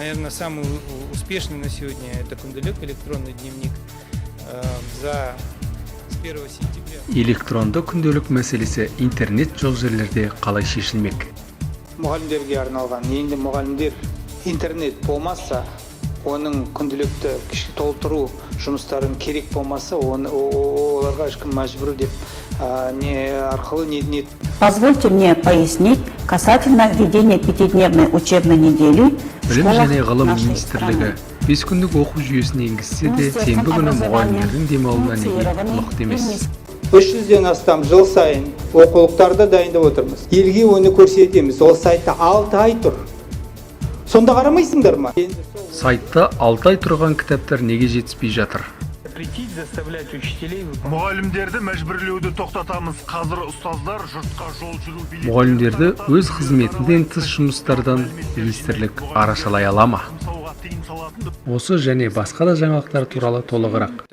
Наверное, самый успешный на сегодня это Күнделік, электронный дневник. С 1 сентября. Электронды күнделік мәселесі интернет жоқ жерлерде қалай шешілмек? Мұғалімдерге арналған. Енді мұғалімдер интернет болмаса, оның күнделікті толтыру жұмыстарын керек болмаса, оны оларға ешкім мәжбүр деп не арқылы не Позвольте мне пояснить касательно введения пятидневной учебной недели в Білім школах және ғылым нашей министрлігі страны. 5 күндік оқу жүйесін енгізсе де, сенбі күні мұғалімдердің демалуына неге құлықты емес? 300-ден астам жыл сайын оқулықтарды дайындап отырмыз. Елге оны көрсетеміз. Ол сайтта 6 ай тұр. Сонда қарамайсыңдар ма енді? Сайтта 6 ай тұрған кітаптар неге жетіспей жатыр? Запретить заставлять учителей Мұғалімдерді мәжбүрлеуді тоқтатамыз. Қазір ұстаздар жұртқа жол жүру билеттерін Мұғалімдерді таратады, өз қызметінен тыс жұмыстардан министрлік арашалай ала ма? Жұмсауға тыйым салатын Осы және басқа да жаңалықтар туралы толығырақ.